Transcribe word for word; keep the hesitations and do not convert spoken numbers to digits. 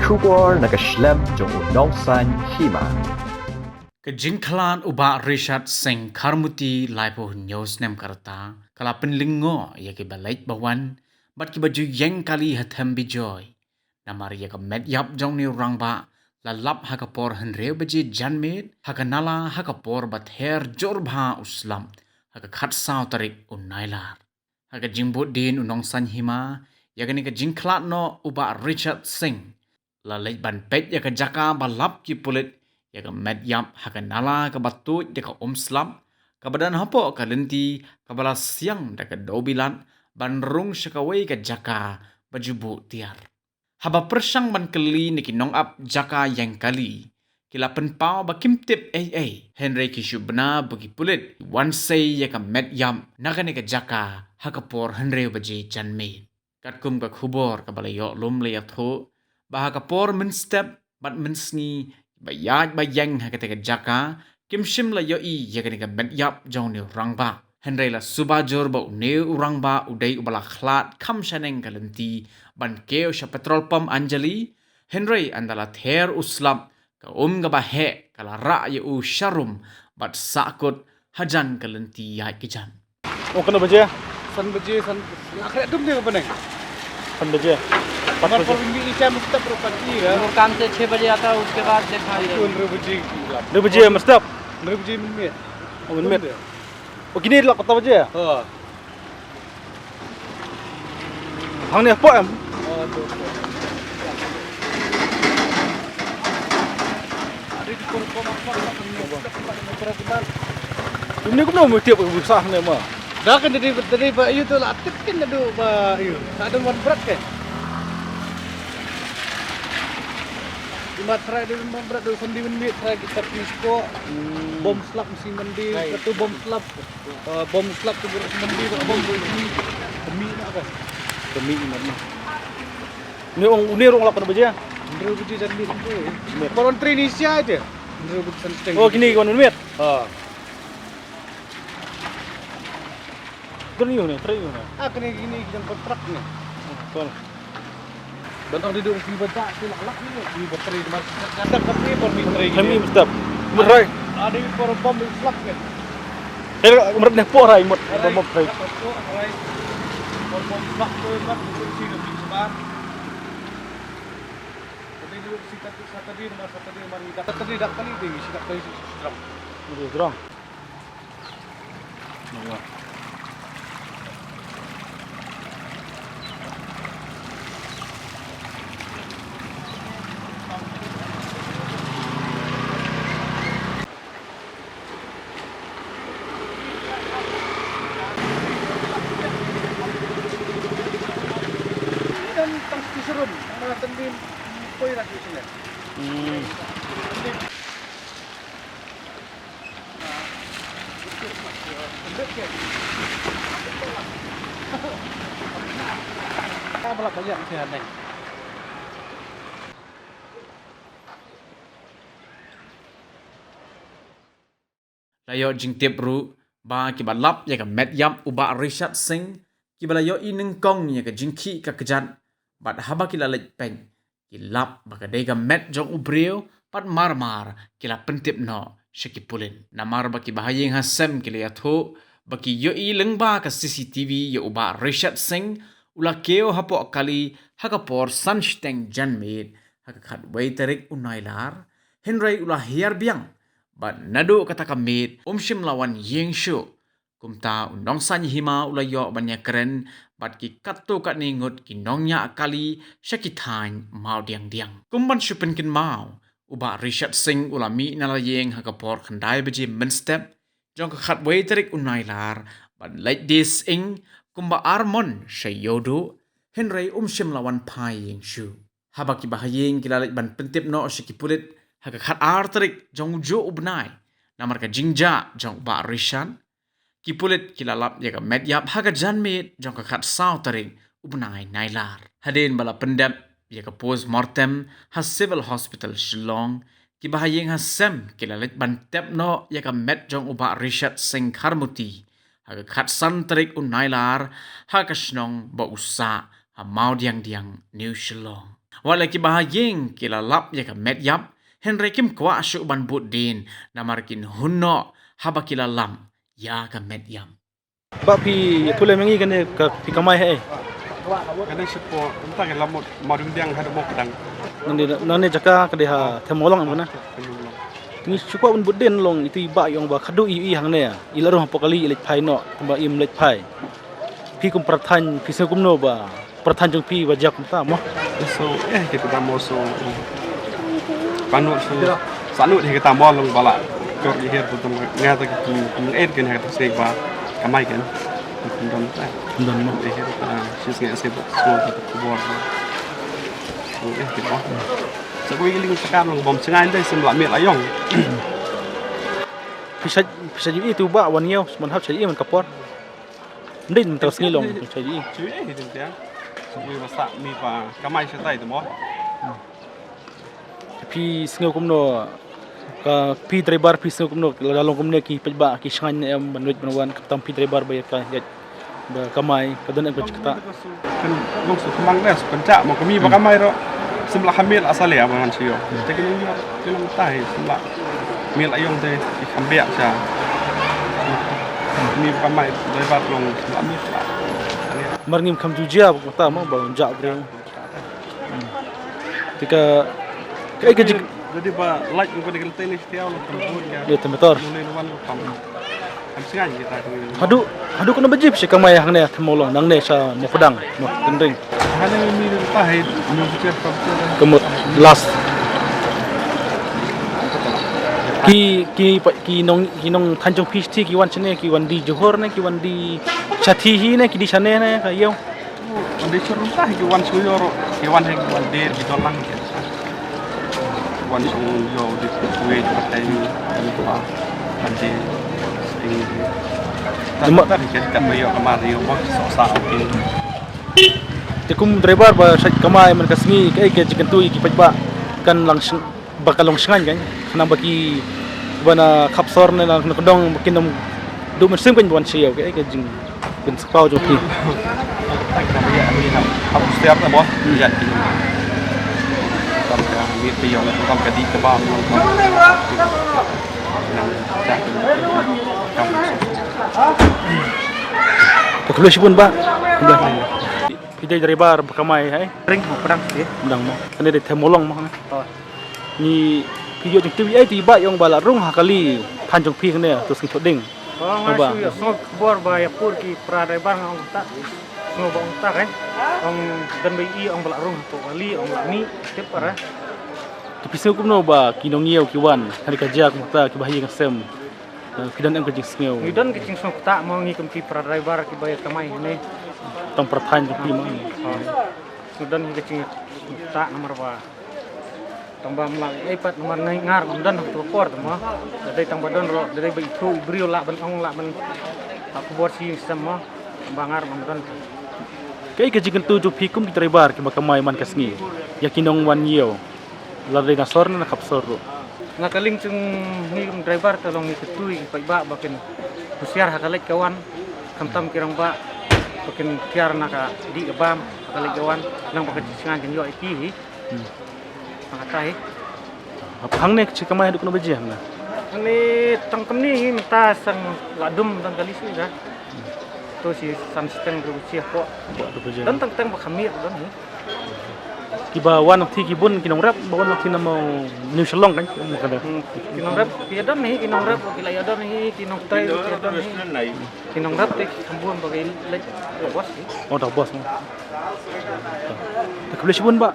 Khubor na ka shlem jong u Nongsaiñ Hima. Ka jingkhlad u Bah Richard Singh Kharmuti laiphew hynñiew snem ka rta ka la pynlyngngoh ïa kiba leit ba wan bad kiba ju ïeng kali ha Them Bijoy. Namar ïa ka met ïap jong une u rangbah la lap ha ka por hynriew baje janmiet ha ka Nala ha ka por ba ther jur bha u slap ha ka khatsaw tarik u Nailar. Ha ka jingbud dien u Nongsaiñ Hima ïa kane ka jingkhlad noh u Bah Richard Singh, la leit ban peit ïa ka jaka ba lap ki pulit ïa ka met ïap ha ka Nala kaba tuid da ka um slap, kaba don hapoh ka lynti kaba la siang da ka dewbilat ban rung sha kawei ka jaka ba ju buh tiar. Haba pyrshang ban kylli na ki nongap jaka ïeng kali, ki la pynpaw ba kim tip ei ei, hynrei ki shu bna ba ki pulit ki wan sei ïa ka met ïap na kane ka jaka ha ka por hynriew baje janmiet. Katkum ka khubor kaba la ïoh lum la ïathuh ba ha ka por mynstep bad mynsngi, ba ïaid ba ïeng ha kata ka jaka kim shym la ïohi ïa kane ka met ïap jong une u rangbah. Hynrei la suba jur ba une u rangbah u dei uba la khlad kham shaneng ka lynti ban kiew sha petrol pump Anjali, hynrei ynda la ther u slap, ka um kaba heh ka la rah ïa u sharum bad sahkut hajan ka lynti ïaid ka jan. Ong katno baje? San baje, san, la khreh dum ne ka bneng. San baje? Pat baje. Por bi i cham step ro pat i ra. वो काम से छह बजे आता है, उसके बाद देखा ये। Hynriew baje. Hynriew baje mynstep? Hynriew baje mynmiet. Oh, mynmiet. Oh, kine la pat baje? Ha. Hangne hapoh em? Kumne kumno mo tip u sah ne ma. Da kan dei, dei ba ïa u tu la tip kin da du ba ïa u. Sa dang wan brat ke. Di ma trai dei wan brat du, san di mynmiet trai kita pis ko. Hmm. Bom slap mesti mandi, right. Satu bom slap. Ah, bom slap tu buruk mandi, bom mandi. Kami nak apa? Kami nak. Ni ong, ni ong lap pada baje? Hynriew baje janmiet. Baron train isi aja. Hynriew baje san steng. Oh, kini wan mynmiet. Ha. Train ni, train ni. Ah, kini, kini yang kontrak ni. Betul. Ban ong dei dei u phi ba dak te lak lak ni, phi ba trei mar. Dak ka phi por phi trei. Kami mesti. Mut rai. Ada por bom slap kan. Hei, mut ne por rai, mut. Rai. Bom rai. Por rai. Por bom slap tu kan tu si tu si mar. Tapi dulu si kat Saturday, mar Saturday, mar dak Saturday dak kali dei, si dak kali si strong. Mut strong. Hmm. La ïoh jingtip ruh ba kiba lap ïa ka met ïap u Bah Richard Singh, kiba la ïohi nyngkong ïa ka jingkhih ka kjat, bad haba ki la leit peit, ki lap ba ka dei ka met jong u briew, bad mar mar ki la pyntip noh sha ki pulit. Namar ba kiba ha ïing ha sem ki la ïathuh ba ki ïohi lyngba ka C C T V ïa u Bah Richard Singh u la kiew hapoh kali ha ka por san shiteng janmiet ha ka khatwei tarik u Nailar, hynrei u la hiar biang, bad naduh kata ka miet um shym la wan ïing shuh. Kumta u Nongsaiñ Hima u la ïoh ban ïakren bad ki katto katne ngut ki nongñiah kali sha ki thaiñ Mawdiangdiang. Kum ban shu pynkynmaw, u Bah Richard Singh u la mih na la ïing ha ka por khyndai baje mynstep jong ka khatwei tarik u Nailar, bad leit die sying kumba ar mon sha Ïewduh, hynrei um shym la wan phai ïing shuh. Haba kiba ha ïing ki la leit ban pyntip noh sha ki pulit ha ka khatar tarik jong u juh u bnai namar ka jingjah jong u Bah Richard, ki pulit ki la lap ïa ka met ïap ha ka janmiet jong ka khatsaw tarik u bnai Nailar. Hadien ba la pyndep ïa ka post mortem ha Civil Hospital Shillong, kiba ha ïing ha sem ki la leit ban tep noh ïa ka met jong u Bah Richard Singh Kharmuti ha ka khatsan tarik u Nailar ha ka shnong ba u sah ha Mawdiangdiang, New Shillong. Wat la kiba ha ïing ki la lap ïa ka met ïap, hynrei kim kwah shuh ban bud dien, namar kin hun noh haba ki la lap ïa ka met ïap. Bah, phi ïathuh lem ïa ngi kane ka phi kamai ha ei? Kane shu po, mynta ka la mut Mawryngbiang haduh Mawpdang. Nangne, nangne jaka ka dei ha Them Mawlong em kane? Them Mawlong. Ngi shu kwah ban bud dien, long ito i bah i ong ba khadduh i ïohi hangne i la rung hapoh kali i leit phai noh, kumba im leit phai. Phi kum pyrthan phi sngew kumno ba pyrthan jong phi ba jia kumta mo? So eh kita mo so. Panu so. Sanu hi kita mo long ba la. Kor i her tu nga ta ki kum kum eh ken ha ta se ba kamai ken. Kum don ta. Don mo. Eh her ta si sngew se ba so ta ku bor. So eh kita. Sa ko i ling sa kan long bom chngai dei sim la miet la ïong. Phi sa, phi sa ju i tu bah wan ïew, man hap sa ju i man ka por. Ndin mynta sngi long, phi sa ju i. Sa ju i hi ding tiang. Sa ko i ba sa mi ba kamai sa tai tu mo. Phi sngew kumno, ka phi driver phi sngew kumno, la long kumne ki paidbah ki shngaiñ ne em ban wit ban wan, khamtam phi driver ba ïa ka ïaid ba kamai, ka don em ka jingktah. Kan long su khmang ne su pynjah mo kami ba kamai ro. Sim la hamil asal ïa ba ngan shu ïoh. Te ki nong ïoh, ki nong tai sim la. Mil ayong te i kham biak sha. Kami ba kamai driver long sim la mil la. Mar ngim kham ju jia ba kata mo ba jah breng. Te ka, ka, ka jik. Jadi ba light ko de gelte ni setiau lo tempur ya. Ya, tempur. Mulai nuan ko kam. Kam singai kita tu. Haduh, haduh kena baji pisa kamai hangne Them Mawlong nangne sa Mawpdang, Mawtynring. Hane mi ni ta hai, mi pisa kam. Kemut last. Ki, ki, ki nong, ki nongthain jong phi ki wan shane, ki wan die Johor ne, ki wan die Shathi hi ne, ki die shane ne, ka ïew. Wan die Shillong ta, ki wan shu ïoh, ki wan hi, ki wan die, ki don lang ki. Wan shu ïoh die, wei die, tai ni, ani pa, wan die, ing. Cuma ta, ki kat ma ïoh kamar ïoh mo, so sa, okay. Te kum driver ba shait kamai man ka sngi, kaei ka jingkyntu ïa ki paidbah kan lang shng-, ba ka long shngaiñ kan. Khnang ba ki ba na khap sor ne na kdong ba kin ym duh mynsiem kan ba wan sha ïew, kaei ka jingpynsaphriang jong phi. Ka khublei shibun bah. Khublei. Phi dei driver ba kamai hai? Ring mo, pyrshang sih. Dang mo. Kane dei Them Mawlong mo kane. Oh. Ni phi ïoh jingtip ei tu i bah i ong ba la rung ha kali than jong phi kane tu sngewthuh ding. Oh, nga shu ïoh sngew khubor ba ïa pur ki para driver nga ong ta. Sngew ba ong ta kan. Ong don ba i ong ba la rung ha kali ong la mih tip para. Tu phi sngew kumno ba ki nongïew ki wan ha ka jaka kumta ki ba ha ïing ha sem. Eh, phi don em ka jingsngew? Ngi don ka jingsngew kata mo ngi kum ki para driver ki ba ïa kamai ne. Tang para than jong phi mo. Ngi don ka jingsngew kata namar ba tang ba mla ei pat namar ngai ngar ngam don ha tu por tu mo. Da dei tang ba don ro, da dei ba i thu i briew lah ban ong lah ban ha khubor shi sem mo. Tang ba ngar ngam don. Kaei ka jingkyntu jong phi kum ki driver ki ba kamai man ka sngi ïa ki nongwan ïew? Lada na sor ne na khap sor ruh. Nga ka liang jong ngi kum driver ka long ngi kyntu ïa ki paidbah ba kin husiar ha ka leit ka wan. Khamtam ki rangbah ba kin tiar na ka dih ka bam ha ka leit ka wan. Nang ba ka jingsngewbha kin ïoh ïa ki hi. Hmm. Nga kata hi. Hangne ka jingkamai haduh katno baje hangne? Hangne tang kane hi mynta sa la dum tang kali shuh da. To shi san shiteng ruh shi hapoh. Hapoh haduh baje. Don tang teng ba khmih don hi. Kiba wan nangthie ki bun ki nongrep, ba wan nangthie na Mawniewshillong kan, ka dei. Hmm, ki nongrep ki don hi, ki nongrep ki la ïa don hi, ki nongtrei ki don hi. Ki nongrep te ki kham bun ba ki leit da bos hi. Oh, da bos mo. Te khublei shibun bah.